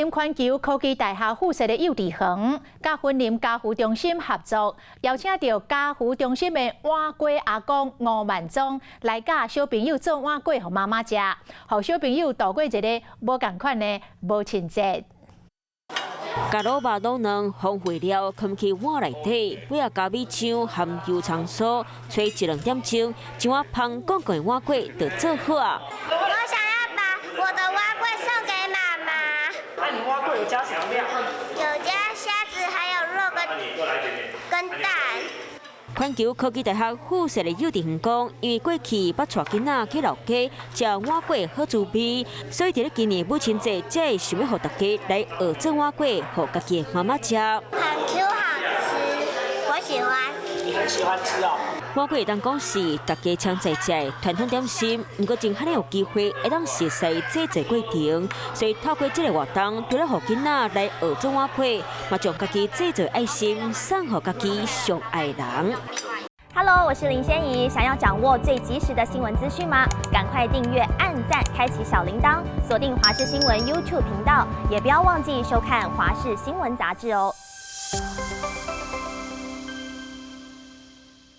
林環球科技大學附設的幼稚園，佮雲林家扶中心合作，邀請著家扶中心的碗粿阿公吳萬忠來教小朋友做碗粿予媽媽食，予小朋友度過一个無仝款的母親節。加滷肉滷卵、風味料囥去碗內底，尾仔加米漿含油蔥酥，炊一兩點鐘，一碗芳廣廣的碗粿就做好啊！我想要把我的碗粿送給媽媽。那你碗粿有加什麼料？有加蝦子，還有肉跟蛋。環球科技大學附設的幼稚園講，因為過去捌帶囡仔去老家食碗粿好滋味，所以佇咧今年母親節，才會想欲予大家來學做碗粿，予家己的媽媽食。很 Q 好吃，我喜歡。你很喜歡吃哦。碗粿會當講是大家常在食的傳統點心，毋過真罕有機會會當熟悉製作過程，所以透過這个活動，除了予囡仔來學做碗粿，嘛將家己製作愛心送予家己上愛人。 Hello，我是林仙怡。想要掌握最及時的新聞資訊嗎？趕快訂閱、按讚、開啟小鈴鐺，鎖定華視新聞 YouTube 頻道，也不要忘記收看華視新聞雜誌哦。